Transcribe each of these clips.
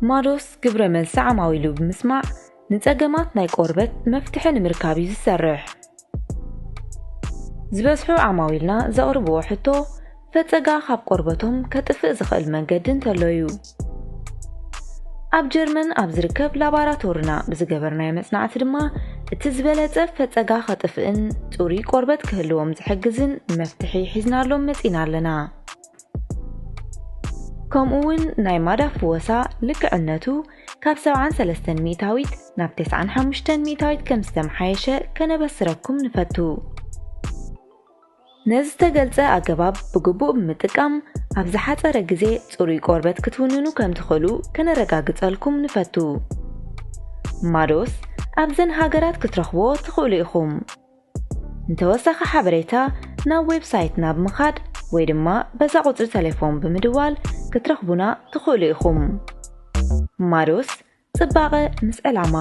ማዶስ ግብረ መልሲ ዓማዊሉ ብምስማዕ ንጸገማት ናይ ቆርበት መፍትሒ ንምርካብ እዩ ዝሰርሕ። ዝበዝሑ ዓማዊልና ዘቕርብዎ ሕቶ ፈጸጋ ካብ ቆርበቶም ከጥፍእ ዝኽእል መንገዲ እንተሎ እዩ። ኣብ ጀርመን ኣብ ዝርከብ ላባራቶርና ብዝገበርናዮ መጽናዕቲ ድማ እቲ ዝበለጸ ፈጸጋ ከጥፍእን ጽሩይ ቆርበት ክህልዎም ዝሕግዝን መፍትሒ ሒዝናሎም መጺና ኣለና። ከምኡ እውን ናይ ማዳ ፍወሳ ልክዕነቱ ካብ ሰብዓን ሰለስተን ሚእታዊት ናብ ተስዓን ሓሙሽተን ሚእታዊት ከም ዝተመሓየሸ ከነበስረኩም ንፈቱ። ነዚ ዝተገልጸ ኣገባብ ብግቡእ ብምጥቃም ኣብ ዝሓጸረ ግዜ ጽሩይ ቆርበት ክትውንኑ ከም ትኽእሉ ከነረጋግጸልኩም ንፈቱ። ማዶስ ኣብዘን ሃገራት ክትረኽብዎ ትኽእሉ ኢኹም። ንተወሳኺ ሓበሬታ ናብ ዌብሳይትና ብምኻድ ወይ ድማ በዛ ቁጽሪ ተሌፎን ብምድዋል ክትረኽቡና ትኽእሉ ኢኹም። ማዶስ ጽባቐ ምስ ዕላማ።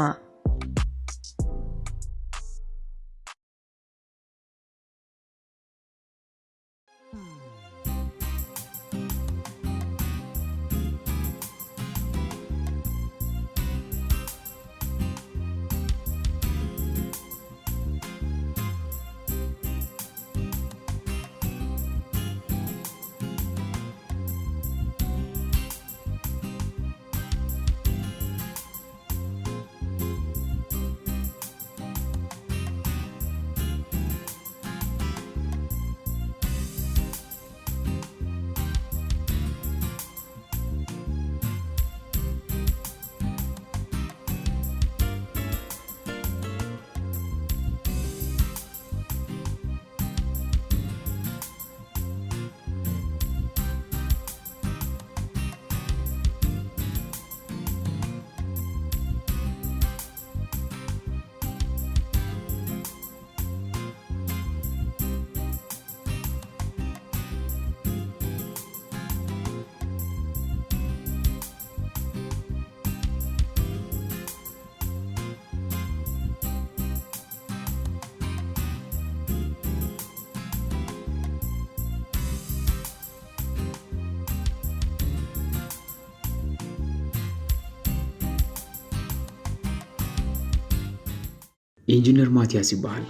ኢንጂነር ማትያስ ይበሃል።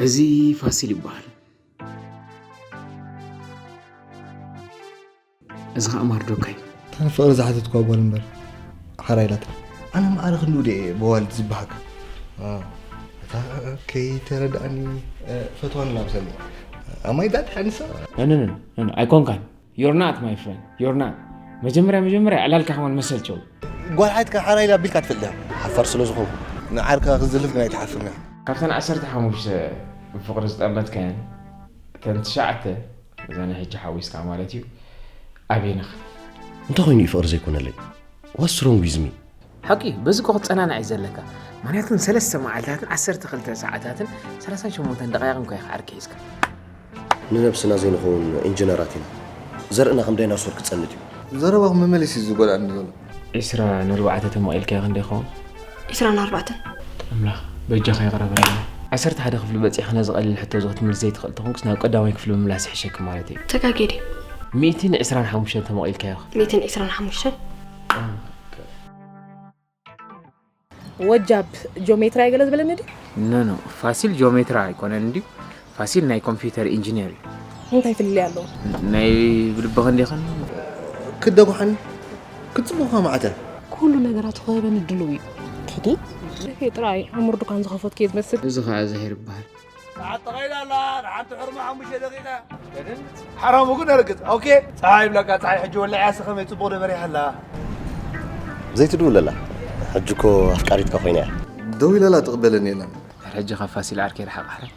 እዚ ፋሲል ይበሃል። እዚ ኸኣ ማርዶካይ። እታ ንፍቕሪ ዝሓተትኳ ጓል እምበር ሓራ ኢላትኒ። ኣነ መዓረ ክንድኡ ድየ በዋልድ ዝበሃግ? አ፣ እታ ከይተረድኣኒ፣ እ፣ ፈትዋን ላምሰኒ። ኣማይ ዳት ሓንሳ? ነነነ፣ ነነ፣ ኣይኮንካን። You're not my friend. You're not. መጀመርያ፣ መጀመርያ ዕላልካ ከማን መሰልቸው። ጓል ሓትካ ሓራ ኢላ ኣቢልካ ትፈልጥ ዲኻ? ሓፋር ስለ ዝኾንኩ። ንዓርካ ክዝልፍ ግን ኣይትሓፍርን ኢኻ። ካብተን ዓሰርተ ሓሙሽተ ብፍቕሪ ዝጠመትካየን፣ እተን ትሽዓተ፣ እዘን ሕጂ ሓዊስካ ማለት እዩ፣ ኣበየን ኢኻ? እንታይ ኮይኑ እዩ ፍቕሪ ዘይኮነለይ? What's wrong with me? ሓቂ፣ በዚ እኮ ክትጸናናዕ እዩ ዘለካ። ምኽንያቱ ንሰለስተ መዓልታትን ዓሰርተ ክልተ ሰዓታትን ሰላሳን ሸሞንተን ደቓይቕን እኮ ኢኻ ዓርኪ ሒዝካ። ንነብስና ዘይንኸውን ኢንጂነራት ኢና። ዘርእና ከም ዳይናሶር ክጸንት እዩ። ዘረባኹም መመሊስ እዩ ዝጎድኣኒ ዘሎ። ዒስራን ኣርባዕተን ተመቒልካዮ ክንደይ ይኸውን? ዒስራን ኣርባዕተን። ኣምላኽ፣ በጃኻ ይቕረ በለና። ዓሰርተ ሓደ ክፍሊ በጺሕካ ነዚ ቀሊል ሕቶ እዚ ክትምልስ ዘይትኽእል ተኾንክስ ናብ ቀዳማይ ክፍሊ ምምላስ ይሕሸኪ ማለት እዩ። ተጋግየ ድየ? ሚእትን ዕስራን ሓሙሽተን ተመቒልካዮ። ሚእትን ዕስራን ሓሙሽተን? ወጃብ ጂኦሜትራ ገለ ዝበለኒ ድዩ? ኖ፣ ኖ፣ ፋሲል ጂኦሜትራ ኣይኮነን እንድዩ። ፋሲል ናይ ኮምፒውተር ኢንጂነር እዩ። እንታይ ፍልልይ ኣለዎ? ናይ ብልቢ ክንዲኽን ክደጉሓኒ ክትጽቡኻ ማዕተ። ኩሉ ነገራቱ ክህበኒ ድሉው እዩ። ቴዲ? ጥራይ ዕሙር ድኳን ዝኸፈትኩ እየ ዝመስል። እዚ ኸኣ ዘሄር ይበሃል። ሰዓት ተቐይዳ ኣላ፣ ንሓንቲ ሕርሞ ሓሙሽተ ደቂቃ። ሓራሙ ግን ርግጽ። ኦኬ፣ ጸሓይ ይብለካ፣ ጸሓይ ሕጂ ወልዕያ፣ ስኸመይ ጽቡቕ ዶ በሪሃ ኣላ? ዘይትድውል ኣላ። ሕጂ እኮ ኣፍቃሪትካ ኮይና እያ። ደዊላ ኣላ፣ ትቕበለኒ የላን። ሕጂ ካብ ፋሲል ዓርከይ ርሓቕ፣ ሕራይ።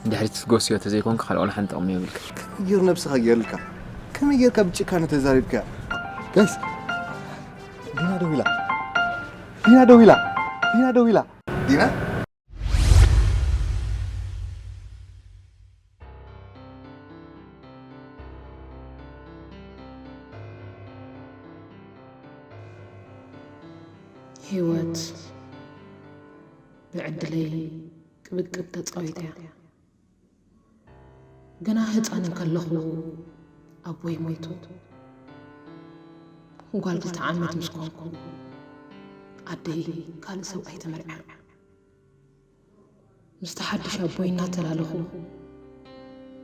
ንድሕሪት ትጎስዮ ተዘይኮንካ፣ ካልእ ዋላ ሓንቲ ጥቕሚ የብልካ። ከመይ ገይሩ ነብስኻ ገይርልካ? ከመይ ጌርካ ብጭካነ ተዛሪብካ? ጋይስ፣ ዲና ደዊላ። ዲና ደዊላ። ዲና ደዊላ። ዲና? ህይወት ብዕድለይ ቅብቅብ ተጻዊታ እያ። ገና ህጻን እንከለኹ ኣቦይ ሞይቱ። ጓል ክልተ ዓመት ምስ ኮንኩ ኣደይ ካልእ ሰብኣይ ተመርዕያ። ምስቲ ሓድሽ ኣቦይ እናተላለኹ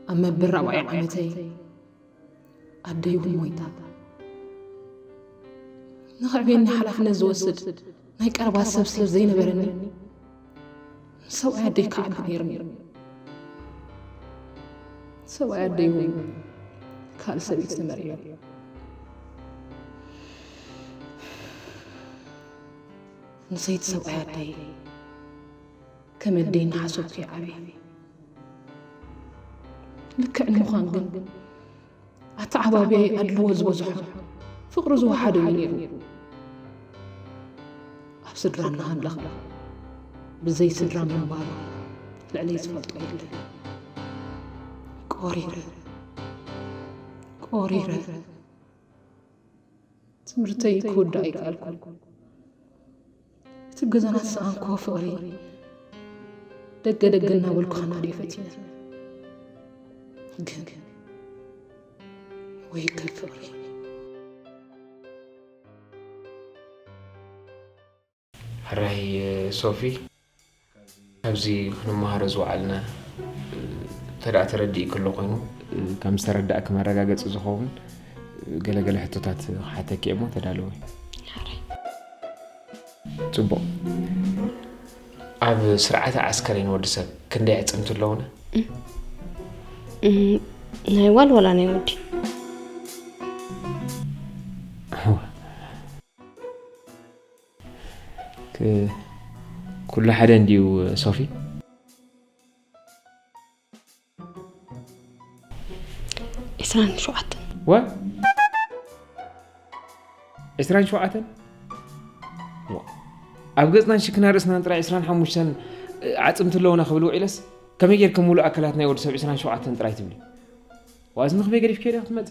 ኣብ መበል ራብዓይ ዓመተይ ኣደይ እውን ሞይታ። ንኽዕብየኒ ሓላፍነት ዝወስድ ናይ ቀረባ ሰብ ስለ ዘይነበረኒ ሰብኣይ ኣደይ ክዓቢ ነይሩ ነይሩ። ሰብኣይ ኣደይ እውን ካልእ ሰበይቲ ተመርዕዮ። ንሰይቲ ሰብኣይ ኣደይ ከም ኣደይ እናሓሰብኩ ይዓብየ። ልክዕ ንምዃን ግን ኣተዓባብያይ ኣድልዎ ዝበዝሖ ፍቕሪ ዝወሓደሉ ነይሩ። ኣብ ስድራ እናሃለኻ ብዘይ ስድራ ምንባሩ ልዕለይ ዝፈልጦ የለን። ቆሪረ ቆሪረ ትምህርተይ ክውዳእ ኣይከኣልኩን። እቲ ገዛና ዝሰኣንክዎ ፍቕሪ ደገ ደገ እናበልኩ ከናድዮ ፈቲነ። ግን ወይ ግን ፍቕሪ ሕራይ ሶፊ፣ ኣብዚ ክንመሃሮ ዝወዓልና እንተ ደኣ ተረዲእኪ ኣሎ ኮይኑ፣ ከም ዝተረዳእኪ መረጋገጺ ዝኸውን ገለ ገለ ሕቶታት ክሓተኪ እየ እሞ ተዳለዊ። ሓራይ ጽቡቕ። ኣብ ስርዓተ ዓስከሬን ወዲ ሰብ ክንደይ ኣዕጽምቲ ኣለውና? እም፣ ናይ ጓል ዋላ ናይ ወዲ? ክ- ኩሉ ሓደ እንድዩ ሶፊ። ዕስራን ሸውዓተን። ወ ዕስራን ሸውዓተን። ወ ኣብ ገጽናን ሽክና ርእስናን ጥራይ ዕስራን ሓሙሽተን ዓጽምቲ ኣለውና ክብል ውዒለስ፣ ከመይ ጌርኪ ሙሉእ ኣካላት ናይ ወዲ ሰብ ዕስራን ሸውዓተን ጥራይ ትብሊ? ዋእዝኒ ክበይ ገዲፍኪዮ ዲኺ ክትመጺ?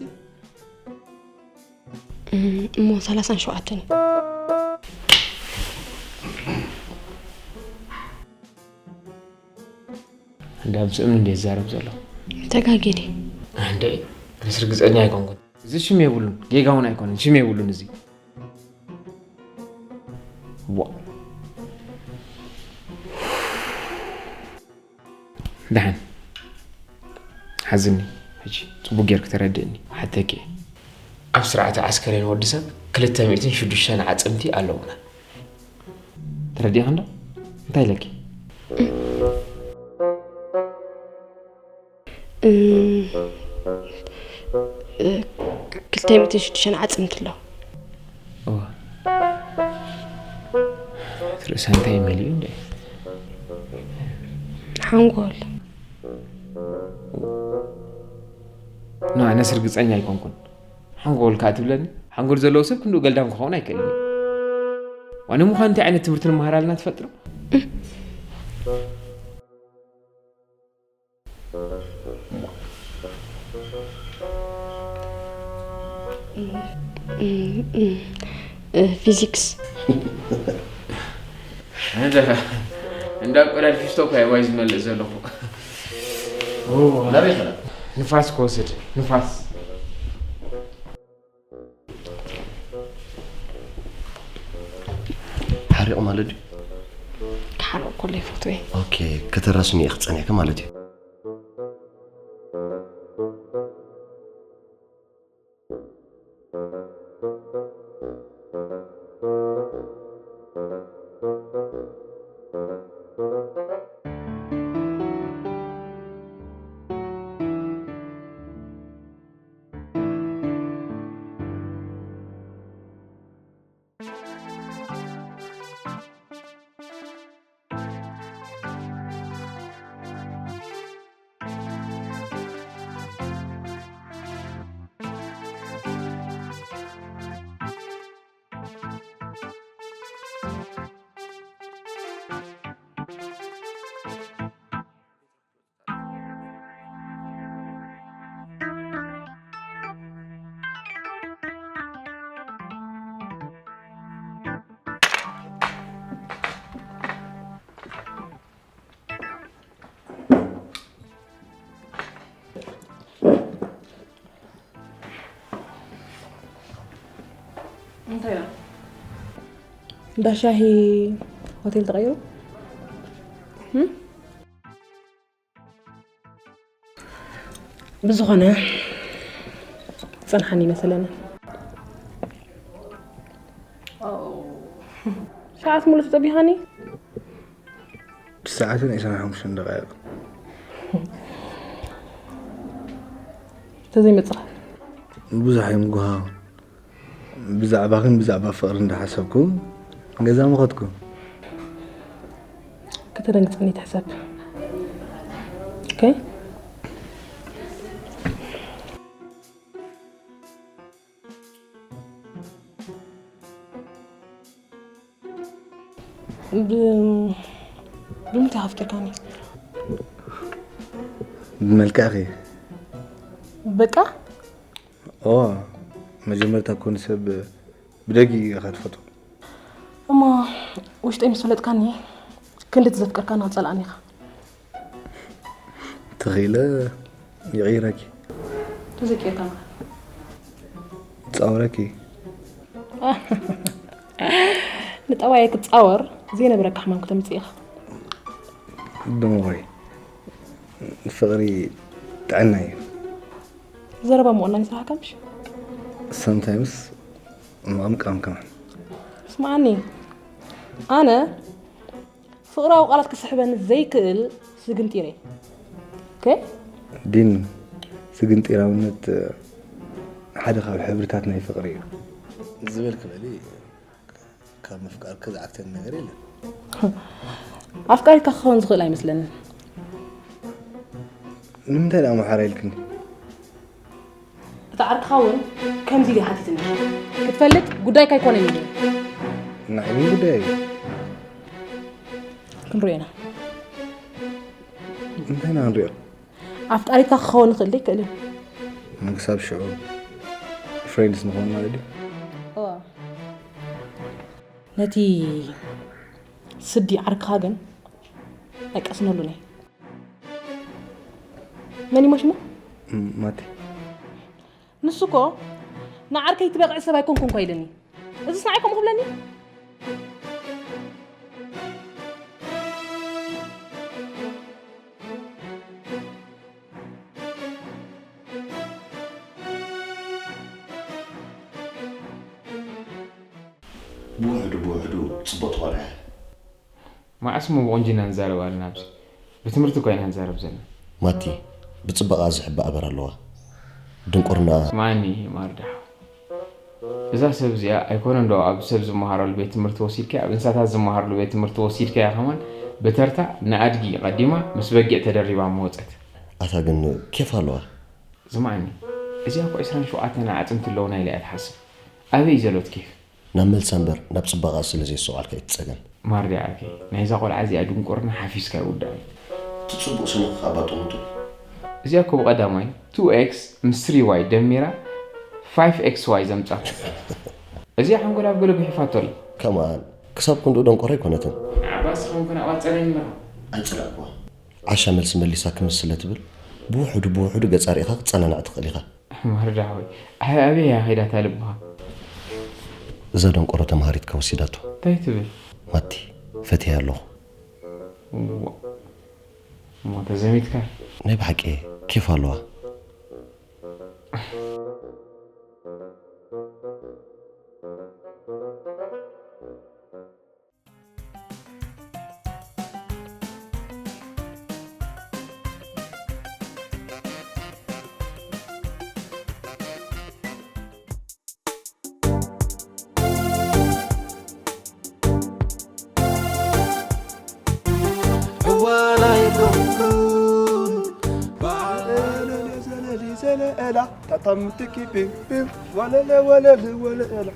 እም፣ እሞ ሰላሳን ሸውዓተን እዩ። እንዳ ምስ እምኒ እንዴ ዝዛረብ ዘሎ? ተጋጊለ። እንዴ፣ ኣነስ ርግጸኛ ኣይኮንኩን። እዚ ሽም የብሉን፣ ጌጋ እውን ኣይኮነን፣ ሽም የብሉን እዚ። ዋ። ደሓን ሓዝኒ፣ ሕጂ ጽቡቅ ጌርክ ተረድእኒ። ሓተኪ እየ። ኣብ ስርዓተ ዓስከሬን ወዲ ሰብ ክልተ ሚእትን ሽዱሽተን ዓጽምቲ ኣለውና። ተረዲእኺ እንዶ? እንታይ ኢለኪ? እም፣ እ፣ ክልተ ሚእትን ሽዱሽተን ዓጽምቲ ኣለዉ። እዋ። እቲ ርእሳ እንታይ መሊኡ እንደ? ሓንጎል። ኖ፣ ኣነስ ርግጸኛ ኣይኮንኩን። ሓንጎል ከኣ ትብለኒ? ሓንጎል ዘለዎ ሰብ ክንድኡ ገልዳም ክኸውን ኣይክእልን እዩ። ዋነ ምዃን እንታይ ዓይነት ትምህርቲ ንመሃር ኣለና ትፈልጥ ዶ? ፊዚክስ። እንዳ ቆዳድ ፊስቶ እኳ እየ ዋይ ዝመልእ ዘለኹ። ናበይ ከላ? ንፋስ ክወስድ ንፋስ። ሓሪቕ ማለት ድዩ? ክሓርቕ ከሎ ይፈትዎ እየ። ኦኬ፣ ከተራስኒ ኢኺ ጸኒሕኪ ማለት እዩ። እንታይ ኢላ? እንዳ ሻሂ ሆቴል ተቐይሩ? እም? ብዝኾነ፣ ጸንሓኒ መሰለኒ። ኣው። ሰዓት ሙሉእ ተጸቢኻኒ? ብሰዓትን ዕስራን ሓሙሽተን ደቓይቕ። ተዘይመጽኻ? ብዙሕ እዮም ጉሃ። ብዛዕባኽን ብዛዕባ ፍቕሪ እንዳሓሰብኩ ገዛ ምኸድኩ። ከተደንግጸኒ ትሕሰብ። ኦኬ? ብ-፣ ብምንታይ ኣፍቂርካኒ? ብመልክዕኺ። በቃ? ኦ፣ መጀመርታ ኮን ሰብ ብደጊ ኢኻ ትፈትዎ። እሞ ውሽጠይ ምስ ፈለጥካኒ ክንድቲ ዘፍቀርካኒ ክጸልኣኒ ኢኻ። ተኽኢለ ይቕይረኪ። ተዘይቀየርካና። ጻወረኪ። ንጠባየ ክትጻወር ዘይነበረካ ሕማም ክተምጽእ ኢኻ። Don't worry። ፍቕሪ ጥዕና እዩ። ዘረባ ምቑናን ይስራሕካ ምሽ? Sometimes ምቕምቃም ከማን። ስምዓኒ፣ ኣነ ፍቕራዊ ቃላት ክስሕበኒ ዘይክእል ስግንጢር እየ። ኦኬ? ዲን፣ ስግንጢራውነት ሓደ ካብ ሕብርታት ናይ ፍቕሪ እዩ። ዝበልክ በሊ፣ ካብ ምፍቃር ከዝዓግተኒ ነገር የለን። ኣፍቃሪትካ ክኸውን ዝኽእል ኣይመስለንን። ንምንታይ ደኣ ኣምሓራ ኢልክኒ? እታ ዓርክኻ እውን ከምዚ ኢሉ ሓቲትኒ። ክትፈልጥ ጉዳይካ ኣይኮነን ኢሉ። ንዓይ እውን ጉዳይ እዩ። ክንሪኦ ኢና። እንታይ ኢና ክንሪኦ? ኣፍቃሪትካ ክኸውን ይኽእል ዶ ይክእል እዩ? ንክሳብ ሽዑ ፍሬንድስ ንኾን ማለት ድዩ? እዋ። ነቲ ስዲ ዓርክኻ ግን ኣይቀስነሉን እየ። መን እዩ ሽሙ? ም-፣ ማቲ። ንሱ እኮ ንዓርከይ ትበቕዒ ሰብ ኣይኮንኩን እኳ ኢለኒ። እዚስ ንዓይ ከምኡ ክብለኒ? ብውሕዱ ብውሕዱ ጽቡቕቲ ቆልዓ እያ። መዓስ እሞ ብቑንጅና ንዛረብ ኣለና ኣብዚ? ብትምህርቲ እኮ ኢና ንዛረብ ዘለና። ማቲ፣ ብጽባቐኣ ዝሕባእ ኣበር ኣለዋ። ድንቁርናኣ ስምዓኒ ማርዳ ሓው። እዛ ሰብ እዚኣ ኣይኮነን ዶ ኣብ ሰብ ዝመሃረሉ ቤት ትምህርቲ ወሲድካያ፣ ኣብ እንስሳታት ዝመሃረሉ ቤት ትምህርቲ ወሲድካያ ከማን ብተርታ ንኣድጊ ቀዲማ ምስ በጊዕ ተደሪባ ምወጸት። ኣታ ግን ኬፍ ኣለዋ። ስምዓኒ፣ እዚኣ እኮ ዕስራን ሸውዓተን ኣዕጽምቲ ኣለውና ኢላ እያ ትሓስብ። ኣበይ እዩ ዘሎት ኬፍ? ናብ መልሳ እምበር ናብ ጽባቐኣ ስለ ዘየስተውዓልካ እዩ እቲ ጸገም። ማርዳ ዓርከይ፣ ናይዛ ቆልዓ እዚኣ ድንቁርና ሓፊዝካ ይውዳእ እዩ። እቲ ጽቡቕ ስምኺ ከኣ ባጥሙጡ። እዚኣ እኮ ብቐዳማይ ቱ ኤክስ ምስ ስሪ ዋይ ደሚራ ፋይፍ ኤክስ ዋይ ዘምጻት። እዚኣ ሓንጎላ ኣብ ገለ ጉሒፋቶ ኣላ። ከማን ክሳብ ክንድኡ ደንቆሮ ኣይኮነትን። ንዓባስ ኸውን ከን ኣብኣ ጸለኒ ኣለኻ። ኣይጸላእክዋ። ዓሻ መልሲ መሊሳ ክምስ ስለ ትብል ብውሕዱ ብውሕዱ ገጻ ርኢኻ ክትጸናናዕ ትኽእል ኢኻ። ማርዳ ሓወይ፣ ኣበይ እያ ከይዳታ ልብኻ? እዛ ደንቆሮ ተምሃሪትካ ወሲዳቶ። እንታይ ትብል? ማቲ፣ ፈትየያ ኣለኹ። እዋ፣ እሞ ተዘሚትካ? ናይ ብሓቂ ኬፍ ኣለዋ። እዋን ኣይኮንኩን ባዕለለ ዘለሊ ዘለላ ታታም ትኪ ፒም ፒም ወለለ ወለል ወለላ።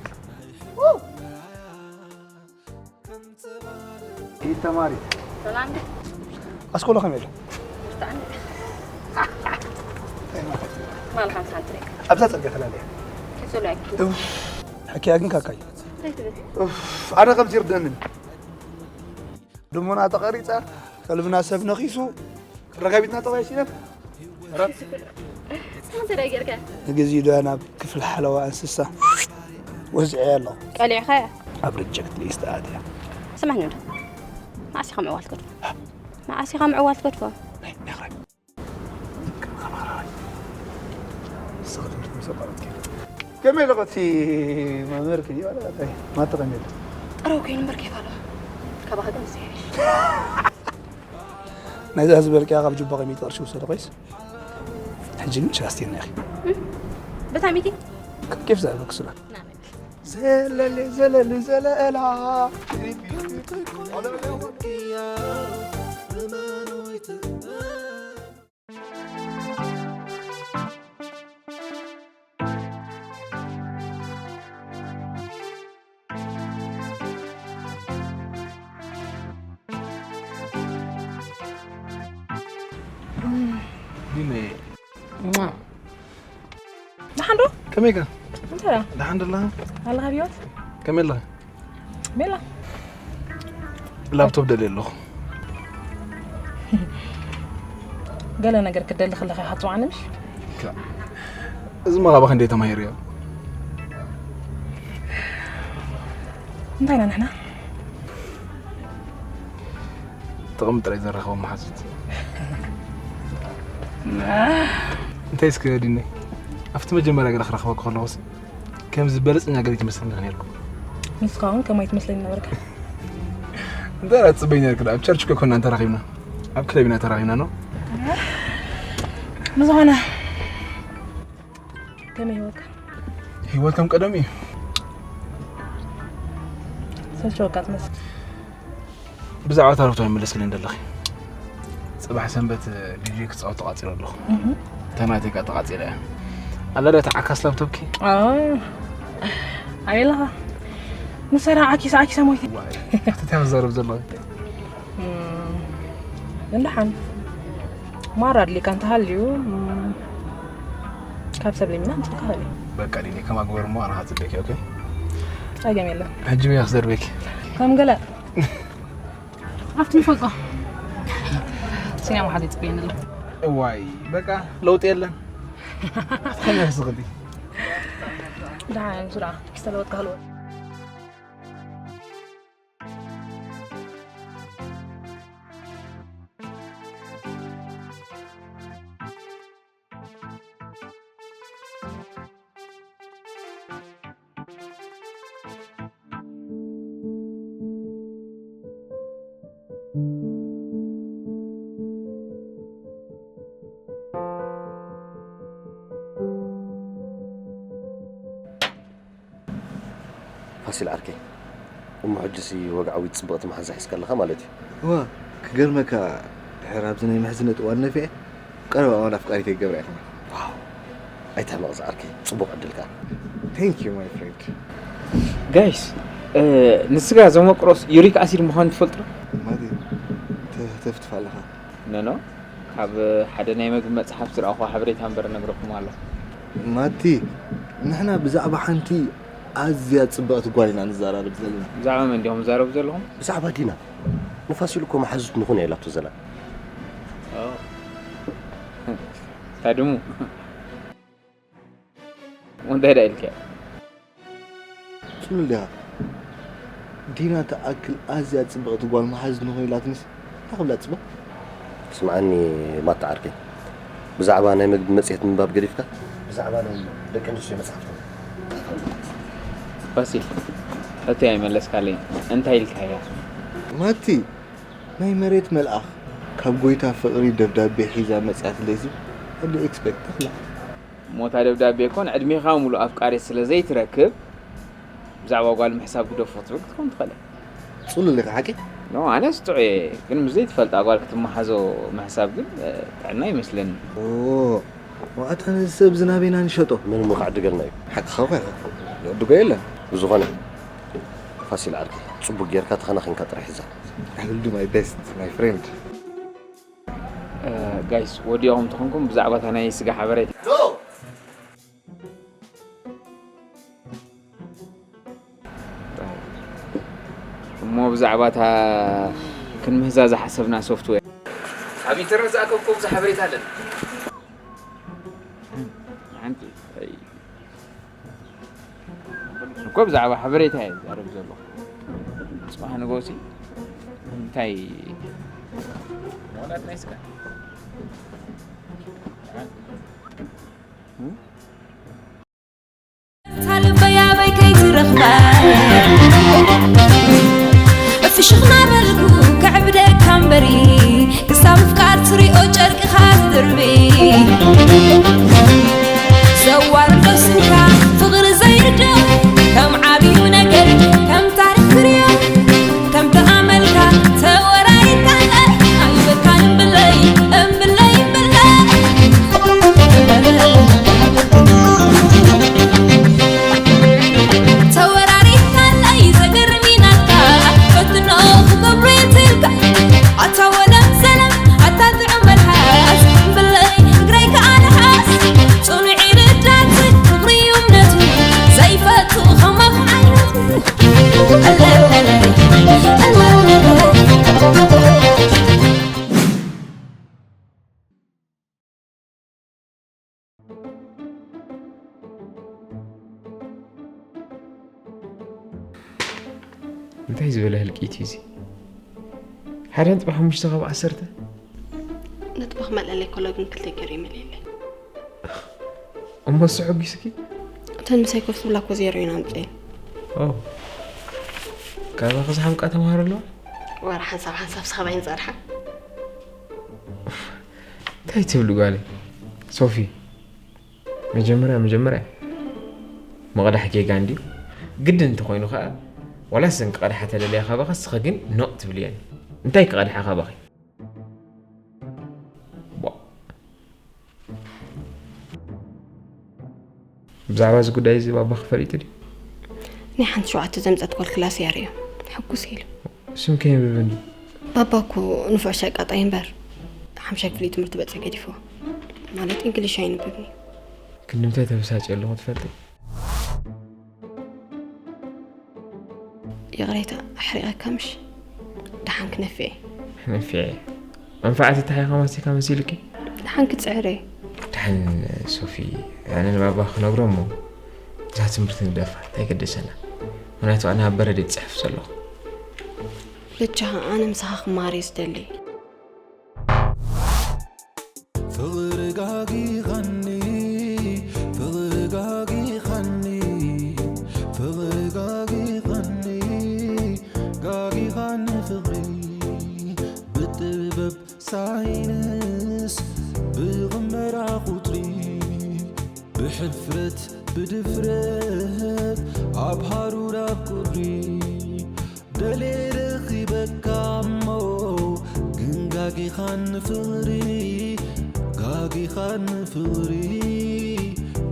ኢድ ተማሪ። ሰላም ዲ? ኣስኮላ ከመይ ኣሎ? ብጣዕሚ። እንታይ ማለት? ማል ሓምሳ ትሪ። ኣብዛ ጽርግያ ተላለየ። ኪሶ ላይክ። እፍ፣ ሕክያ ግን ካካይ። እንታይ ትብል? እፍ፣ ኣነ ከምዚ ይርደንን። ደሞና ተቐሪጻ፣ ቀልብና ሰብ ነኺሱ፣ ረጋቢትና ተባይሲና። ራ-፣ ስማ እንታይ ዳኣ ጌርካ? ንግዜኡ ዶ ናብ ክፍሊ ሓለዋ እንስሳ። ወዚዐ ኣለኹ። ቀሊዕኻያ? ኣብ ሪጀክት ሊስት ኣትያ። ስማዕኒ እንዶ፣ መዓስ ኢኻ ምዕዋል ትገድፎ? መዓስ ኢኻ ምዕዋል ትገድፎ? ከመይ ኣለኹ እቲ መምህር ክንዩ ማተ ከመይ ኣሎ? ጠረው ኮይኑ እምበር ኬፍ ኣለዋ። ካባኻ ግን ዝያሽ። ናይዛ ዝበልክያ ካብ ጁባ ከመይ ቅርሺ ውሰደ ኮይስ? ሕጂ ግን ቻስቴና ኢኺ። በታ ሚቲ ኬፍ ዘዕበክ ስላ። ዘለሊ ዘለሊ ዘለላ ዲነ ደሓን ዶ? ከመይ ከ እንታይ ደሓን ደላ ኣለኻ ብዮት ከመይ ኣላ ቤላ ላፕቶፕ ደልየ ኣለኹ ገለ ነገር ክደሊ ከለኻ ይሓጽዋኒ ምሽ እዚ መቓባ ክንደይ ተማሂሩ እዮ እንታይ ኢና ንሕና ጥቕሚ ጥራይ ዘራኸቦ መሓዙት እንታይ እስከ ዲነይ ኣብቲ መጀመርያ ገለ ክረኽበኪ ከለኹ ከም ዝበለጸኛ ገለ ትመስለኒ ነርኩ ንስኻ እውን ከማይ ትመስለኒ ነበርካ እንታይ ራጽበይ ነርክ ኣብ ቸርች እኮ ኮና ተራኺብና ኣብ ክለብ ኢና ተራኺብና ነው ብዝኾነ ከመይ ህይወትካ ህይወት ከም ቀደም እዩ ሰልቸወካ ትመስል ብዛዕባ ታረፍቶ ይመለስክልን ዘለኺ ጽባሕ ሰንበት ዲጂ ክጻወት ተቓጺረ ኣለኹ ተናቴካ ተቓጺረ እያ ኣለለ ተዓካስ ላፕቶፕኪ ኣበለኻ ንሰራ ዓኪስ ዓኪሰ ሞይተ ተታዮ ዘረብ ዘለኹ እንደሓን ማራ ኣድሊካ እንተሃልዩ ካብ ሰብ ለሚና ምፅእ ክኽእል እዩ በቃ ዲኒ ከማ ግበር እሞ ኣነ ሃፅበኪ ኦኬ ፀገም የለን ሕጂ በይ ክዘርበኪ ከም ገለ ኣብቲ ንፈልጦ ሲና መሓዘ ይፅበየኒ ኣሎ እዋይ በቃ ለውጢ የለን ኣትኸኛ ስኽልቲ ደሓን ሱራ ክስተለወጥካ ህልወት ፋሲል ዓርከይ፣ እሞ ሕጂሲ ወግዓዊት ጽብቕቲ መሓዛ ሒዝካ ኣለኻ ማለት እዩ። እዋ፣ ክገርመካ ድሕር ኣብዚ ናይ ምሕዝነት እዋን ነፊዐ ቀረባ እዋን ኣፍቃሪተይ ክገብራ እየ። ዋው፣ ኣይትሕመቕ ዝዓርከይ፣ ጽቡቕ ዕድልካ። Thank you my friend። ጋይስ፣ ንስጋ ዘመቅሮስ ዩሪክ ኣሲድ ምዃኑ ትፈልጡ ዶ? ማቲ፣ ተፍትፍ ኣለኻ። ኖ ኖ፣ ካብ ሓደ ናይ መግቢ መጽሓፍ ዝረኣኹ ሓበሬታ እምበር ነግረኩም ኣለኹ። ማቲ፣ ንሕና ብዛዕባ ሓንቲ ኣዝያ ጽብቕቲ ጓል ኢና ንዘራረብ ዘለና። ብዛዕባ መን እንዲኹም ትዛረቡ ዘለኹም? ብዛዕባ ዲና። ንፋሲል እኮ መሓዙት ንኹን እያ ኢላቶ ዘላ። ታድሙ። እንታይ ዳ ኢልካ? ጽሉል ዲኻ? ዲና ትኣክል ኣዝያ ጽብቕቲ ጓል መሓዙት ንኹን ኢላትንስ እንታይ ክብላ ጽቡቕ? ስምዓኒ ማታ ዓርከይ፣ ብዛዕባ ናይ መግቢ መጽሔት ምንባብ ገዲፍካ ብዛዕባ ናይ ደቂ ኣንስትዮ መጽሓፍቲ ፋሲል፣ ሕቶይ ኣይመለስካለይን። እንታይ ኢልካያ? ማቲ፣ ናይ መሬት መልኣኽ ካብ ጎይታ ፍቕሪ ደብዳቤ ሒዛ መጽያትለይሲ ሕዱ ኤክስፔክት ትኽላ። ሞታ ደብዳቤ እኮ ንዕድሜኻ ሙሉእ ኣፍቃሪ ስለ ዘይትረክብ ብዛዕባ ጓል ምሕሳብ ግደፎ ክትብል ክትከውን ትኽእል እያ። ጽሉል ኢኻ ሓቂ? ኖ፣ ኣነስ ጥዑይ እየ፣ ግን ምስ ዘይትፈልጣ ጓል ክትመሓዞ ምሕሳብ ግን ጥዕና ይመስለኒ። ዋኣታ ነዚ ሰብ ዝናቤና ንሸጦ። ምን ምዃዕ ድገልና እዩ። ሓቅኻ እኮ ኢኻ። ዝዕድጎ የለን። ብዝኾነ ፋሲል ዓርኪ፣ ጽቡቅ ጌርካ ተኸናኺንካ ጥራሕ ሕዛ። I will do my best my friend። ጋይስ፣ ወዲኹም ተኾንኩም ብዛዕባ እታ ናይ ስጋ ሓበሬታ እሞ ብዛዕባ እታ ክንምህዛ ዝሓሰብና ሶፍትዌር ኣብ ኢንተርነት ዝኣከብኩ ብዙሕ ሓበሬታ ኣለና። ሓንቲ ኣይ፣ እኮ ብዛዕባ ሓበሬታ እየ ዝዛረብ ዘለኹ። ጽባሕ ንግሆ ሲ እንታይ መውላድ ናይ ስጋ? እም? ታልበይ ኣበይ ከይትረኽባ? ፍሽኽ ናበልኩ ከዕብደካ እምበሪ፣ ክሳብ ምፍቃር ትሪኦ ጨርቅኻ ትድርቢ። ዘዋርዶ ስምካ ፍቕሪ ዘይርድኦ፣ ከም ዓብዩ ነገር፣ ከም ታሪኽ ክሪኦ፣ ከም ተኣመልካ ተወራሪታለ፣ ኣይበካን እምብለይ፣ እምብለይ፣ እምብለይ። ተወራሪታለይ ዘገርም ኢናትካ፣ ፈትኖ ክገብሮ የትልካ። ኣታ ወለም ሰለም፣ ኣታ ጥዑም መልሓስ፣ እምብለይ እግረይ ከኣ ንሓስ። ጽኑዕ ይርዳት ፍቕሪ እዩ እምነቱ፣ ዘይፈቱ ከማኽ ዓይነቱ። እንታይ ዝበለ ህልቂት እዩ እዚ? ሓደ ነጥቢ ሓሙሽተ ካብ ዓሰርተ? ነጥቢ ክመልአለይ ከሎ ግን ክልተ ገይሩ ይመልየለይ። እሞ እሱ ሕጒስኪ? እተን ምሳይ ኮፍ ዝብላ እኮ ዜሮ እየን ኣምፅኤን። ኦ። ካባኺ ዝሓምቃ ተምሃሮ ኣለዋ? ዋላ ሓንሳብ ሓንሳብ ስኻብ ኣይንፀርሓ። እንታይ ትብሊ ጓለይ? ሶፊ፣ መጀመርያ መጀመርያ ምቕዳሕ ጌጋ እንድዩ። ግድን እንተኾይኑ ኸኣ፣ ዋላ እሰን ክቐድሓ ተደልያ ካባኻ፣ እስኻ ግን ኖእ ትብልየን። እንታይ ክቐድሓ ካባኺ? ቧእ። ብዛዕባ እዚ ጉዳይ እዚ ባባኺ ፈሊጡ ድዩ? ናይ ሓንቲ ሸውዓተ ዘምጸት ኳልኩላስ እያ ርእዮ። ሕጉስ ኢሉ። ስም ከየንብብኒ። ባባ እኮ ንፉዕ ሸቃጣይ እምበር፣ ሓምሻይ ክፍሊ ትምህርቲ በጺሑ ገዲፍዎ። ማለት እንግሊሽ ኣይንብብን እዩ። ክንዲ ምንታይ ተበሳጭ ኣለኹ ትፈልጢ? ይቕሬታ፣ ኣሕሪቐካ ምሽ? ደሓን ክነፍዕ እየ። ነፊዐ። መንፋዓት እታ ኢኻ ማስቲካ መሲሉኪ? ደሓን ክጽዕር እየ። ደሓን ሶፊ፣ ኣነ ንባባ ክነግሮ እሞ እዛ ትምህርቲ ንግደፋ፣ እንታይ ገደሰና? ምኽንያቱ ኣነ ኣብ በረድ እየ ዝጽሕፍ ዘለኹ። በጃኻ ኣነ ምሳኻ ክመሃር እየ ዝደሊ። ፍቕሪ ጋጊኻኒ፣ ፍቕሪ ጋጊኻኒ፣ ፍቕሪ ጋጊኻኒ፣ ጋጊኻኒ ፍቕሪ ብጥበብ ሳይንስ ብቕመራ ቁጽሪ ብሕፍረት ብድፍረት ኣብ ሃሩር ኣብ ቁሪ ደልየ ረኺበካ እሞ ግን ጋጊኻኒ ፍቕሪ ጋጊኻኒ ፍቕሪ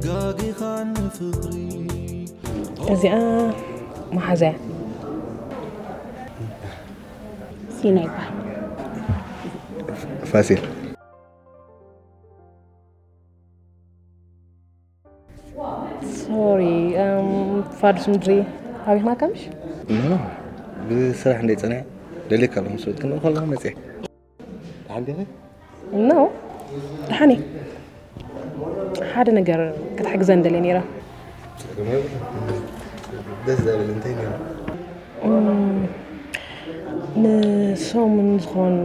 ጋጊኻኒ ፍቕሪ። እዚኣ መሓዛያ ሲና ይበሃል። ፋሲል። ሶሪ፣ እም፣ ፋዱስ ምድሪ ኣቢኽና ከምሽ? ኖ፣ ኖ፣ ብስራሕ እንደ ጸኒሐ ደልየካ ኣለኹ ምስ በልክኒ ከለኹ መጽየ። ደሓን ዲኺ? ኖ፣ ደሓን እየ። ሓደ ነገር ክትሕግዘን ደልየ ነይረ። ጸገም የብሉን። ደስ ዘብል እንታይ ነይሩ? እም፣ ንሶምን ዝኾን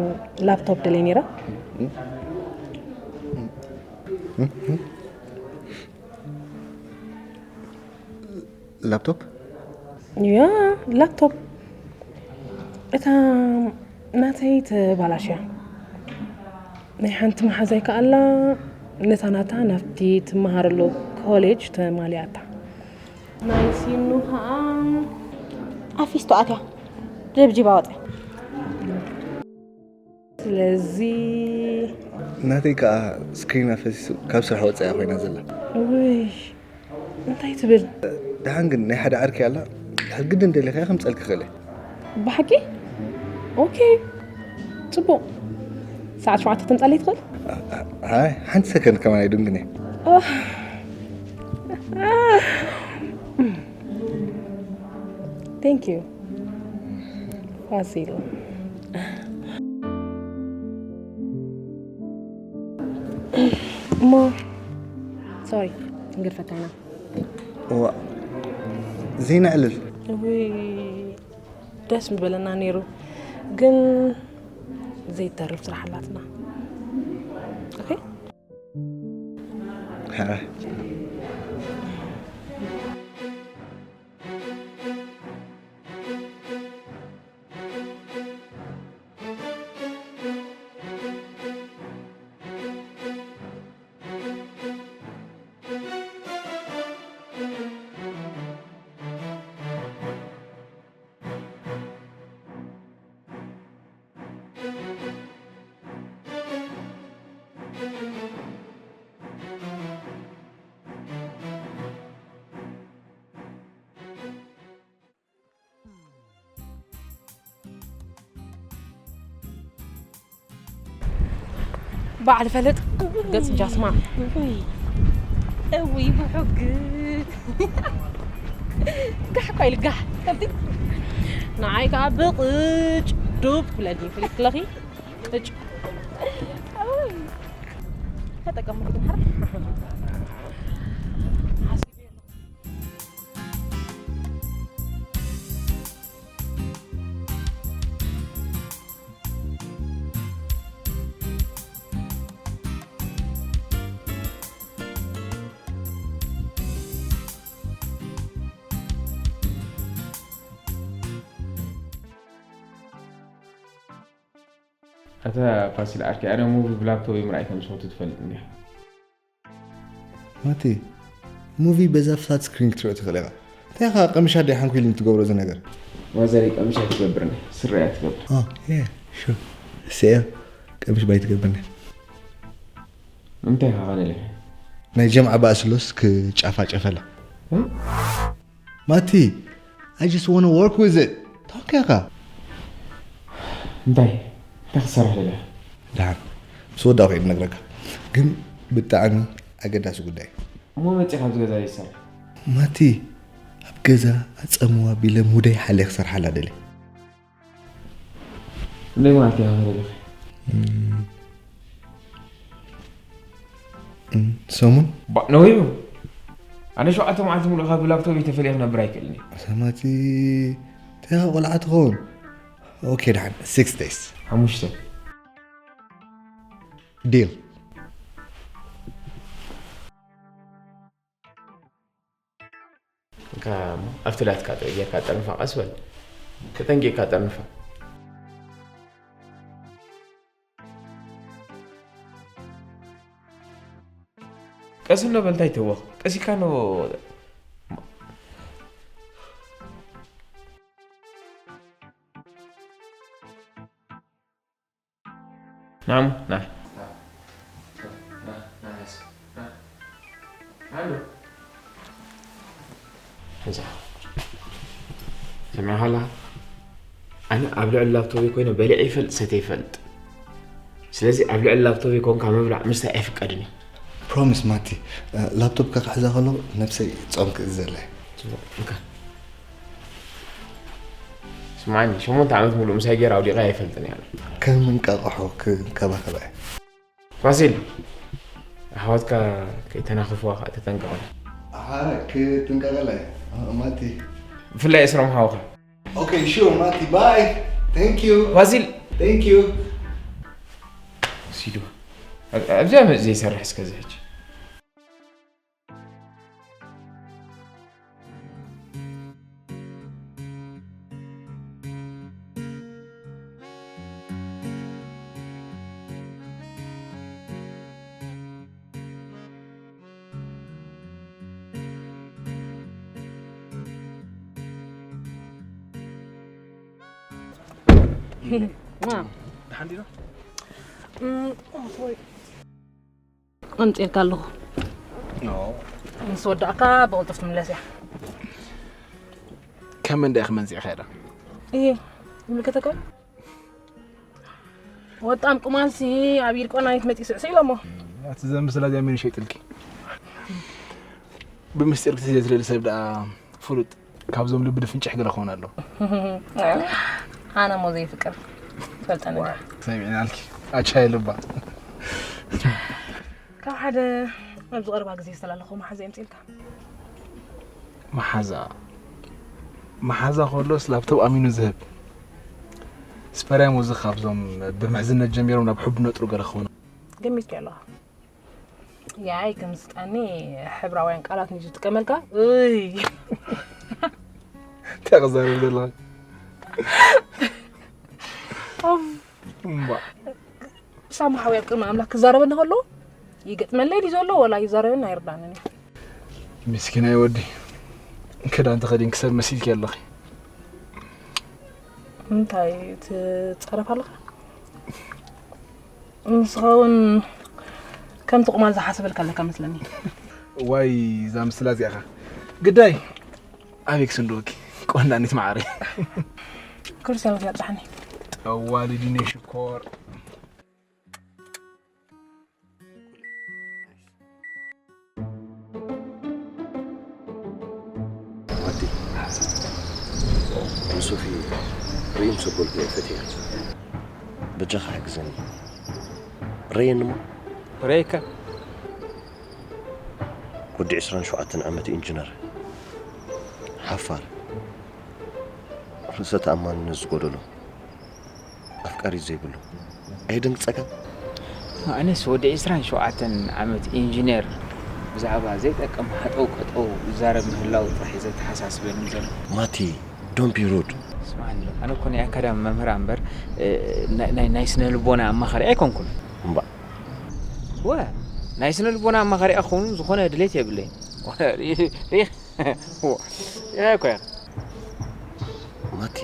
ላፕቶፕ ደልየ ነይረ። እም? እም? እም? ላፕቶፕ? ያ፣ ላፕቶፕ። እታ ናተይ ተባላሽያ። ናይ ሓንቲ መሓዛይ ከኣላ ነታ ናታ ናብቲ ትመሃረሉ ኮሌጅ ተማሊኣታ። ናይ ሲኑ ከኣ ኣፊስቶ ኣትያ። ደብጂባ ወፅያ። ስለዚ ናተይ ከኣ ስክሪና ፈሲሱ ካብ ስራሕ ወጻኢ ኮይና ዘላ። ውይ፣ እንታይ ትብል? ደሓን ግን ናይ ሓደ ዓርኪ ኣላ፣ ድሕር ግድን ደሊኻ ከምጸልኪ ክእለ። ብሓቂ? ኦኬ፣ ጽቡቕ። ሰዓት ሸውዓተ ተምጻለይ ትኽእል? ኣይ፣ ሓንቲ ሰከንድ ከማን ኣይድንግን እየ። ኦህ። Thank you ፋሲል። እሞ ሶሪ ክንገድፈካ ኢና። እዋ፣ ዘይነዕልል። ውይ ደስ ምበለና ነይሩ፣ ግን ዘይተርፍ ስራሕ ኣላትና። ኦኬ። ባዕል ፈልጥ ገጽ ጃስማ። እውይ ብሕግ ጋሕ እኳ ኢሉ ጋሕ ከምቲ ንዓይ ከዓ ብቕጭ ዱብ ብለኒ ፍልክለኺ እጭ ተጠቀሙ ግን ሓራ ኣታ ፋሲል ዓርከይ፣ ኣነ ሙቪ ብላፕቶፕ ምርኣይ ከም ዝፈቱ ትፈልጥ እንዲኻ። ማቲ፣ ሙቪ በዛ ፍላት ስክሪን ክትሪኦ ትኽእል ኢኻ። እንታይ ኢኻ ቀምሽ ኣደይ ሓንኩ ኢሉ ትገብሮ እዚ ነገር? ማዘረይ ቀምሽ ኣይትገብርኒ፣ ስረ እያ ትገብር። ኦ፣ የ፣ ሹር። እሰየ፣ ቀምሽ ባይ ትገብርኒ። እንታይ ኢኻ ኸነለ? ናይ ጀምዓ ባእስሎስ ክጫፋጨፈላ። ማቲ፣ I just wanna work with it. ታንክ ኢኻ። እንታይ እንታይ ክሰርሕ ደለ? ደሓን ምስ ወዳእኹ እየ ዝነግረካ። ግን ብጣዕሚ ኣገዳሲ ጉዳይ። እሞ መፂ ካብ ገዛ ይሰርሕ። ማቲ፣ ኣብ ገዛ ኣፀምዋ ቢለ ሙደይ ሓልየ ክሰርሓላ ደለ። እንደይ ማለት እያ ደለኺ? ሰሙን ነዊሑ። ኣነ ሸውዓተ መዓልቲ ሙሉእ ካብ ላፕቶፕ ተፈልየ ክነብር ኣይክእልን እየ። ሰማቲ ተያ ቆልዓ ትኸውን። ኦኬ፣ ደሓን፣ ሲክስ ደይስ። ሓሙሽተ። ዲል። እንካ እሞ ኣብቲ ላትካ ጥዑይ ጌርካ ጠርንፋ፣ ቀስ በል። ተጠንቂቕካ ጠርንፋ። ቀስ እንዶ በል፣ እንታይ ተወኽ? ቀስ ኢልካ ኖ። ናሙ፣ ና። ሕዛ። ሰሚዕኻ ኣለኻ? ኣነ ኣብ ልዕሊ ላፕቶፕ ኮይነ በሊዐ ይፈልጥ፣ ሰትየ ይፈልጥ። ስለዚ ኣብ ልዕሊ ላፕቶፕ ኮንካ ምብላዕ ምስታይ ኣይፍቀድን እዩ። ፕሮሚስ ማቲ፣ ላፕቶፕ ከክሕዛ ከሎ ነብሰይ ጾም ክእዘለ። ጽቡቕ፣ እንካ። ስማዕኒ፣ ሸሞንተ ዓመት ሙሉእ ምሳይ ገይራ ኣውዲቐ ኣይፈልጥን እያ። ከም እንቃቕሖ ክንከባኸባ እየ። ፋሲል፣ ኣሕዋትካ ከይተናኽፍዋ ከዓ ተጠንቀቐ። ኣሓ፣ ክጥንቀቐላ እየ። ማቲ። ብፍላይ እስሮም ሓውኻ። ኦኬ፣ ሹር ማቲ፣ ባይ። Thank you። ፋሲል። Thank you። ሲዱ። ኣብዚኣ መ ዘይሰርሕ እስከ ዝሕጅ። ኣምፅኤልካ ኣለኹ። ምስ ወዳእካ ብቕልጡፍ ትምለስ እያ። ከም እንደ ክመንፅእ ኸዳ እየ ይምልከተካ። ወጣም ቁማልሲ ኣብ ኢድ ቆናይት መጢ ስዕስዕ ኢሎሞ። እቲ ዘምስላ እዚኣ መን ይሸይጥልኪ? ብምስጢር ክትህልየ ትደሊ ሰብ ደኣ ፍሉጥ ካብዞም ልቢ ድፍንጭሕ ገለ ክኾን ኣሎ። ኣነ ሞ ዘይፍቅር ፈልጠኒ። ሰሚዕናልኪ ኣቻይ ልባ። ካብ ሓደ ኣብዚ ቀረባ ግዜ ዝተላለኹ መሓዛ የምፅልካ። መሓዛ መሓዛ ከሎስ ላፕቶፕ ኣሚኑ ዝህብ። ስፐርያም ወዚ ካብዞም ብምሕዝነት ጀሚሮም ናብ ሕቡ ነጥሩ ገለ ክኾኑ። ገሚትኪ ኣለኻ። ያይ፣ ከም ስጣኒ ሕብራውያን ቃላት ንዩ ዝጥቀመልካ። እይ። እንታይ ክዛረብ ዘለኻ? ኦፍ። እምባ። ሳማ ሓወይ ኣብ ቅድሚ ኣምላኽ ክዛረበኒ ከሎ ይገጥመለይ ድዩ ዘሎ ወላ ይዛረበኒ ኣይርዳንን እዩ። ምስኪናይ ወዲ፣ ክዳን ተኸዲንኪ ሰብ መሲልኪ ኣለኺ። እንታይ ትጻረፍ ኣለኻ? ንስኻ እውን ከምቲ ቁማል ዝሓሰበልካ ኣለካ መስለኒ። ዋይ፣ እዛ ምስላ እዚኣኻ ግዳይ ኣቤክ ስንድወኪ ቆንዳኒት መዓረይ። ክርስቲያን እዚኣ ጥራሕኒ። ጠዋሊ ዲነ ሽኮር። ወዲ፣ ንሶፊ ርእይ ምስ ኣበልኩ እየ ፈትያ። በጃኻ ሓግዘኒ። ረየኒ እሞ። ረየካ? ወዲ ዕስራን ሸውዓተን ዓመት ኢንጂነር። ሓፋር። ርእሰ ተኣማንነት ዝጎደሎ። ኣፍቃሪት ዘይብሉ። ኣየደንግጸካን? ኣነስ ወዲ ዕስራን ሸውዓተን ዓመት ኢንጂነር ብዛዕባ ዘይጠቅም ሃጠው ቀጠው ይዛረብ ምህላው ጥራሕ እዩ ዘተሓሳስበኒ ዘሎ። ማቲ፣ don't be rude። ስማዕኒ፣ ኣነ እኮ ናይ ኣካዳሚ መምህር እምበር፣ እ፣ ናይ፣ ናይ፣ ናይ ስነ ልቦና ኣማኻሪ ኣይኮንኩን። እምባ። ወ፣ ናይ ስነ ልቦና ኣማኻሪ ክኸውን ዝኾነ ድሌት የብለይን። ሪኽ፣ ሪኽ፣ ሪኽ እኮ እያ። ማቲ፣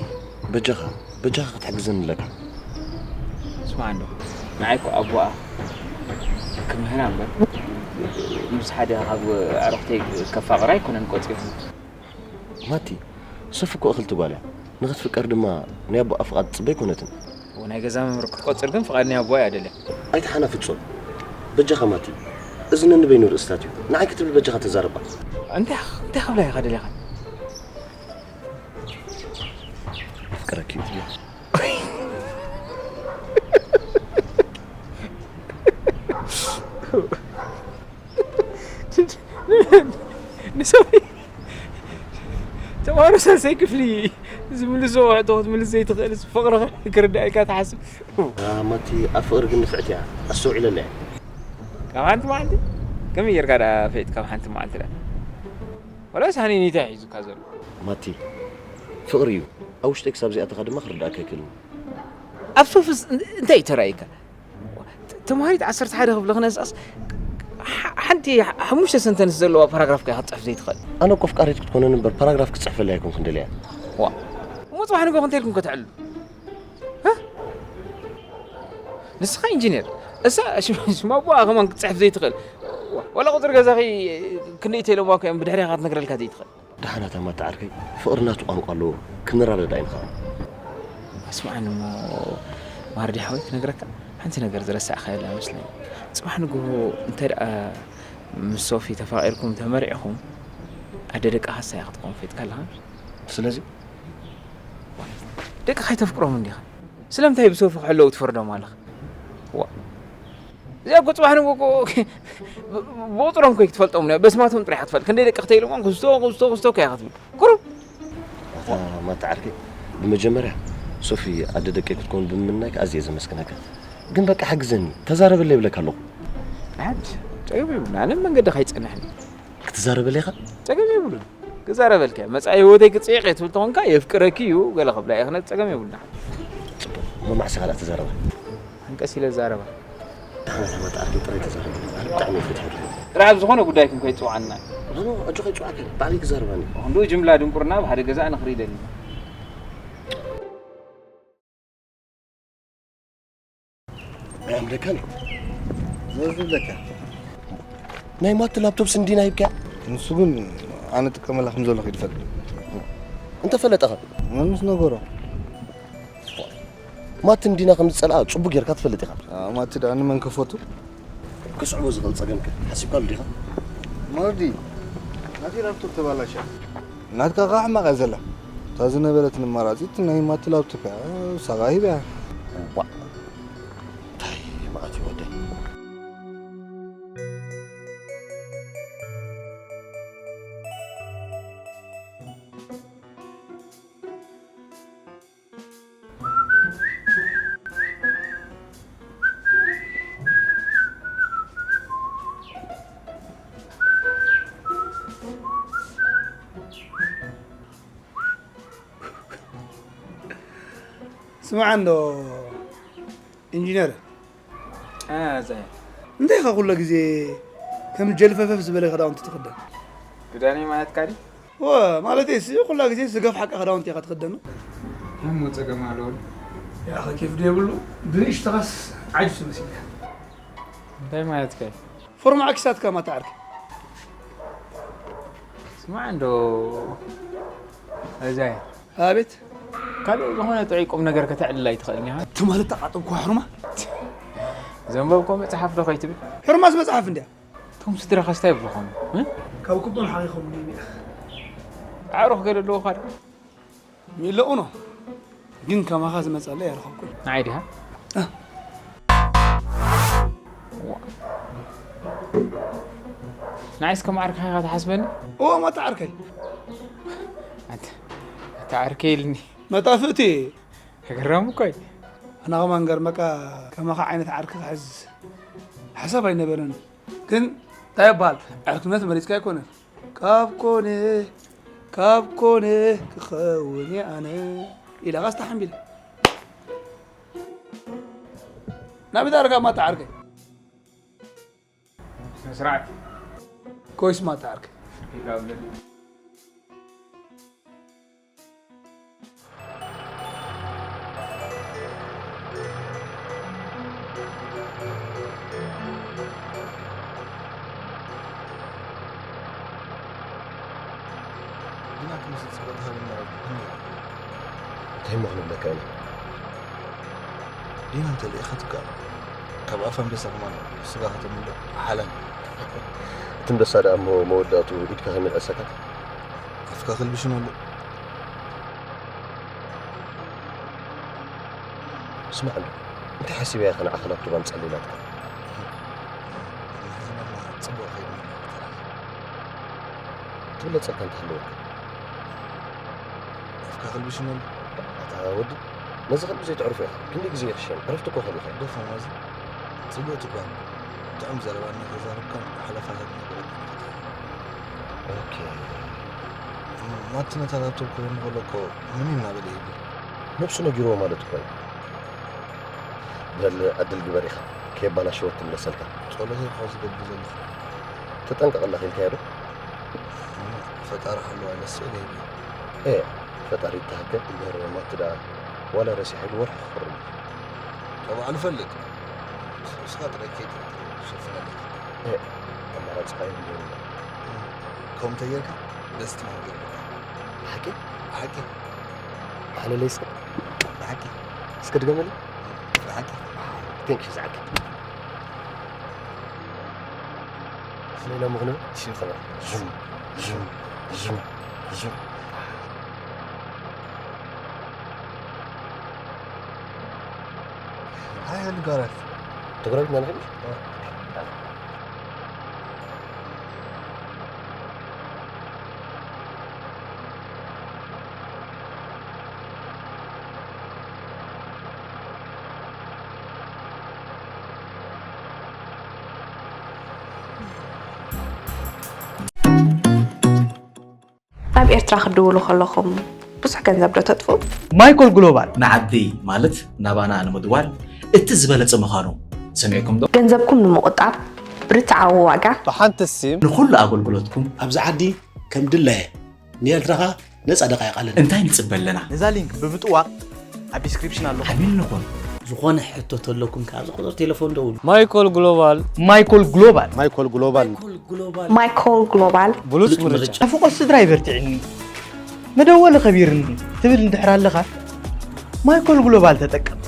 በጃኻ፣ በጃኻ ክትሕግዘኒ ኣለካ። ስማዕ እንዶ፣ ንዓይ እኮ ኣቦኣ ክምህራ እምበር፣ ምስ ሓደ ካብ ኣዕሩኽተይ ከፋቕራ ኣይኮነን ቆጺሩ። ማቲ፣ ሶፊ እኮ እኽልቲ ጓል እያ። ንኽትፍቀር ድማ ናይ ኣቦኣ ፍቓድ ትጽበ ኣይኮነትን። እወ፣ ናይ ገዛ መምህር ክትቆጽር ግን ፍቓድ ናይ ኣቦኣ እያ ደልያ። ኣይትሓናፍጾ። በጃኻ ማቲ፣ እዚ ነንበይኑ ርእስታት እዩ። ንዓይ ክትብል በጃኻ ተዛረባ። እንታይ፣ እንታይ ክብላ ኢኻ ደሊኻ? ኣፍቅረኪ እዩ ትብላ። ንሶፊ ተማሃሮ ሳልሳይ ክፍሊ ዝምልሶ ሕቶ ክትምልስ ዘይትኽእል ፍቕርኻ ክርዳእካ ትሓስብ። አ፣ ማቲ ኣብ ፍቕሪ ግን ንፍዕቲ እያ። ኣስተውዒለላ እያ። ካብ ሓንቲ መዓልቲ? ከመይ ጌርካ ደኣ ፈሊጥካ ካብ ሓንቲ መዓልቲ ደኣ? ወላስ ሃኒኒታ ሒዙካ ዘሎ? ማቲ፣ ፍቕሪ እዩ። ኣብ ውሽጠይ ክሳብ ዘይኣተኻ ድማ ክርዳእካ ኣይክእልን። ኣብ ሶፍስ እን-፣ እንታይ እዩ ተራእዩካ? ተ-፣ ተምሃሪት ዓሰርተ ሓደ ክፍሊ ክነስኣስ፣ ሓ-፣ ሓንቲ ሓ-፣ ሓሙሽተ ሰንተንስ ዘለዋ ፓራግራፍ ከ ክትጽሕፍ ዘይትኽእል? ኣነ እኮ ኣፍቃሪት ክትኮነኒ እምበር ፓራግራፍ ክትጽሕፈለይ ኣይኮንኩን ደልያ። ዋ፣ እሞ ጽባሕ ንግሆ እንታይ ኢልኩም ከተዕልሉ? እ? ንስኻ ኢንጂነር፣ እሳ ሽም-፣ ሽም ኣቦኣ ከማን ክትጽሕፍ ዘይትኽእል። ዋ-፣ ዋላ ቁጽሪ ገዛኺ ክንደይ ተይሎምዋ እኮ እዮም ብድሕሪኻ ክትነግረልካ ዘይትኽእል። ደሓናታ ማታ ዓርከይ፣ ፍቕሪ ናቱ ቋንቋ ኣለዎ፣ ክንረዳዳእ ንኽእል። ኣስምዓኒ እሞ ማርዲ ሓወይ ክነግረካ፣ ሓንቲ ነገር ዝረሳዕካዮ ኣላ መስለኒ። ጽባሕ ንግሆ እንተ ደኣ ምስ ሶፊ ተፋቒርኩም ተመሪዕኹም፣ ኣደ ደቅኻስ እያ ክትከውን ፈሊጥካ ኣለኻ? ስለዚ? ደቅኻ ኣይተፍቅሮምን ዲኻ? ስለምንታይ ብሶፊ ክሕለዉ ትፈርዶም ኣለኻ? ዋ። እዚኣ እኮ ጽባሕ ንግሆ እኮ ብ-፣ ብቑጽሮም እኮ ኣይክትፈልጦምን እያ፣ በስማቶም ጥራሕ እያ ክትፈልጥ። ክንደይ ደቂ ክተይልዎም ክስቶ፣ ክስቶ፣ ክስቶ እኮ እያ ክትብል። ቁሩብ። ኣታ ማታ ዓርከይ፣ ብመጀመርያ ሶፊ ኣደ ደቀይ ክትከውን ብምምናይካ ኣዝየ ዘመስግነካ። ግን በቃ ሓግዘኒ፣ ተዛረበለይ ይብለካ ኣለኹ። ኣድ፣ ጸገም የብሉን። ኣነ መንገዲ ከይጸንሕኒ። ክትዛረበለይ ኢኻ? ጸገም የብሉን። ክዛረበልካ እየ። መጻኢ ህይወተይ ክጽይቕ እየ ትብል ተኾንካ፣ የፍቅረኪ እዩ ገለ ክብላ እየ። ክነ ጸገም የብሉን። ጽቡቕ። እሞ መዓስ ኢኻ ደኣ ትዛረባ? ኣንቀስ ኢለ ዛረባ። ደሓን እዛ መጣዕርቲ ጥራይ ተዛረብ። ኣነ ብጣዕሚ እየ ፈትየሉ። ጥራሕ ኣብ ዝኾነ ጉዳይኩም ከይትጽውዓና። ኖ፣ ኖ፣ ኣጆኻ ኣይትጽዋዕካ። ባዕለይ ክዛረባ እየ። ክንድኡ ጅምላ ድንቁርና ኣብ ሓደ ገዛ ኣነ ክርኢ ደሊ። ኣይኣምነካን እየ። ዘዝብለካ። ናይ ማቲ ላፕቶፕስ እንዲና ሂብካ? ንሱ ግን ኣነ ጥቀመላ ከም ዘለኹ ይፈልጥ። እንተፈለጠኸ? መን ምስ ነገሮ? ማቲ እንዲና ከም ዝጸልኣ ጽቡቕ ጌርካ ትፈልጥ ኢኻ። ኣ፣ ማቲ ደኣ ንመን ከፈቱ? ክስዕቦ ዝኽእል ጸገምከ ሓሲብካሉ ዲኻ? ማርዲ፣ ናተይ ላፕቶፕ ተባላሽያ። ናትካ ከኣ ሕማቕ እያ ዘላ። እታ ዝነበረትኒ ኣማራጺት ናይ ማቲ ላፕቶፕ እያ፣ ሳባ ሂበያ። እዋእ፣ እንታይ መዓት እዩ ወደይ። ስማዕ እንዶ ኢንጂነር፣ እንታይ ኢኻ ኩሎ ግዜ ከም ጀልፈፈፍ ዝበለ ክዳውንቲ ትኽደን? ክዳነይ ማለትካ ድዩ? ወ ማለተይ ሲ ኩላ ግዜ ዝገፍሓካ ክዳውንቲ ኢኻ ትኽደን። እሞ ጸገም ኣለዎ? ያኸ ኬፍ ዶ የብሉ? ብንእሽተኻስ ዓጅስ መሲልካ። እንታይ ማለትካ እዩ? ፎርማ ዓኪሳትካ ማታ ዓርኪ። ስማዕ እንዶ እዛይ። ኣቤት። ካልእ ዝኾነ ጥዑይ ቁም ነገር ከተዕልል ኣይትኽእልን ኢኻ? ትማሊ እተቓጠብኩዋ ሕሩማ። ዘንበብኮ መጽሓፍ ዶ ከይትብል? ሕሩማስ መጽሓፍ እንድያ። እቶም ስድራኸስ እንታይ ይብሉኾም? እ? ካብ ክብዶም ሓቒኾም ድዮም ኢኻ? ኣዕሩኽ ገለ ኣለዎ ኻድ? ሚለኡ ነው። ግን ከማኻ ዝመጸለይ ኣይረኸብኩን። ንዓይ ዲኻ? እ። ንዓይስ ከም ዓርክኻ ኢኻ ትሓስበኒ? እዎ፣ ማታ ዓርከይ። ኣንተ፣ ኣታ ዓርከይ ኢልኒ። መጣፍእቲ። ክግረም እኮ እዩ። ኣና ከማን ገርመካ ከማኻ ዓይነት ዓርኪ ክሕዝ ሓሳብ ኣይነበረን። ግን እንታይ ይበሃል? ዕርክነት መሪጽካ ኣይኮነን። ካብ ኮነ፣ ካብ ኮነ ክኸውን እየ ኣነ ኢላኻ ኣስተሓምቢለ። ናበይ ዳርጋ ማታ ዓርከይ? ስነ ስርዓት። ኮይስ ማታ ዓርከይ። ዲና ትመስል ጽብቕቲ ሃበና ነይራ። እንታይ እሞ ክንብለካ ኢና? ዲና እንተልኢኻትካ፣ ካብ ኣፍ ኣንበሳ ከማን ስጋ ከተምልእ ሓላል። እቲ ኣንበሳ ደኣ እሞ መወዳእቱ ኢድካ ከይመልኣሰካ? ኣፍካ ክልብሽነሉ። ስማዕ እንዶ፣ እንታይ ሓሲበ እያ ንዓኻ ላፕቶፕ ኣምጻለይ ኢላትካ? መሓዝነትና ጽቡቕ ከይድና ተራኺብና። ትብለጸልካ እንተሃለወትካ? ኣፍካ ክልብሽነሉ። ኣታ ወዲ፣ ነዚ ከልቢ ዘይተዕርፎ ኢኻ። ክንደይ ግዜ ይኽሸን? ዕረፍቲ እኮ ከሊእኻዮ። ደፈን ነዚ። ጽብቕቲ ጓል፣ ጥዑም ዘረባ እናተዛረብካን ሓለፋታት እናገበርካን ኢኻ ትኸይድ። ኦኬ። እም፣ ማቲ ነታ ላፕቶፕ ክህበኒ ከሎ እኮ ምን እናበለ ይብል? ነብሱ ነጊርዎ ማለት እኮ እዩ። በል ዕድል ግበር ኢኻ፣ ከየባላሸወት ትምለሰልካ። ጸሎተይ እኮ ዝገብር ዘለኹ። ተጠንቀቐላ ኢልካዮ ዶ? እም፣ ፈጣሪ ሓለዋ ኢለ ስእሊ ሂበ። ኤ፣ ፈጣሪ ይተሃከ እምበር ማቲ ደኣ ዋላ ረሲሐሉ ወርሒ ክኾርም እዩ። ካብ ባዕሉ ፈልጥ። ንስኻ ጥራይ ከይጥርጥር ሸፍነለይ። ኤ፣ ኣማራጺ ኸኣ የብለይን እምበር። እም፣ ከምኡ እንተጌርካ በስቲ ማን ገርበካ። ብሓቂ? ብሓቂ። ማሕለለይ እስከ። ብሓቂ። እስከ ድገመለይ። ብሓቂ። ቴንክ ዩ ዝዓርከይ። ፍለይና ምኽንብል ሽም ፍቕሪ። ዥም፣ ዥም፣ ዥም፣ ዥም። ሃይ፣ ንጋራት። ተጎረቤትና ንኸይድ? ኦ። ናብ ኤርትራ ክትድውሉ ከለኹም ብዙሕ ገንዘብ ዶ ተጥፍኡ? ማይኮል ግሎባል ንዓዲ ማለት ናባና ንምድዋል እቲ ዝበለጸ ምዃኑ ሰሚዕኩም ዶ? ገንዘብኩም ንምቑጣብ ብርትዓዊ ዋጋ። ብሓንቲ ሲም ንኹሉ ኣገልግሎትኩም ኣብዚ ዓዲ ከም ድላየ ንኤርትራ ኸኣ ነጻ ደቃይቕ ኣለና። እንታይ ንጽበ ኣለና? ነዛ ሊንክ ብምጥዋቕ ኣብ ዲስክሪፕሽን ኣሎ። ዓሚል ንኹን። ዝኾነ ሕቶ ተለኩም ከኣ ኣብዚ ቁጽሪ ቴሌፎን ደውሉ። ማይኮል ግሎባል። ማይኮል ግሎባል። ማይኮል ግሎባል። ማይኮል ግሎባል። ብሉጽ ብሉጽ ምርጫ። ምርጫ። ናፍቖት ስድራ ይበርትዕኒ፣ መደወሊ ከቢርኒ ትብል እንድሕር ኣለኻ፣ ማይኮል ግሎባል ተጠቀም።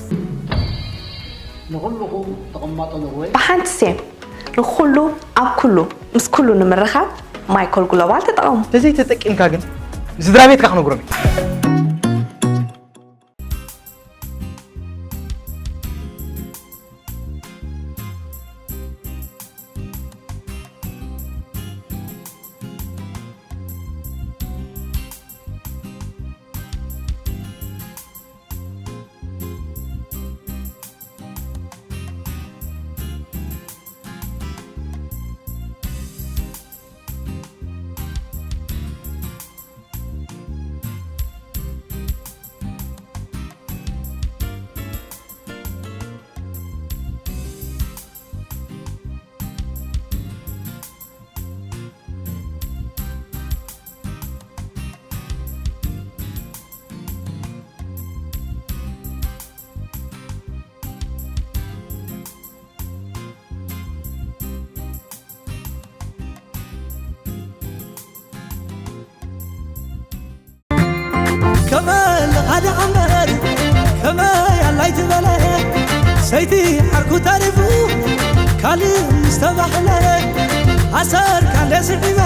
ንኹልኹም ተቐማጦ ኖርወይ። ብሓንቲ ሴም ንኹሉ ኣብ ኩሉ ምስ ኩሉ ንምርኻብ ማይኮል ግሎባል ተጠቐሙ። ተዘይተጠቂምካ ግን ንስድራ ቤትካ ክነግሮም እዩ። ከመ ለኻዲ ኣምበር ከመይ ኣላይ ትበለ ሰይቲ ዓርኩ ተሪፉ ካልእ ምስተባህለ ኣሰር ካለ ስዒበ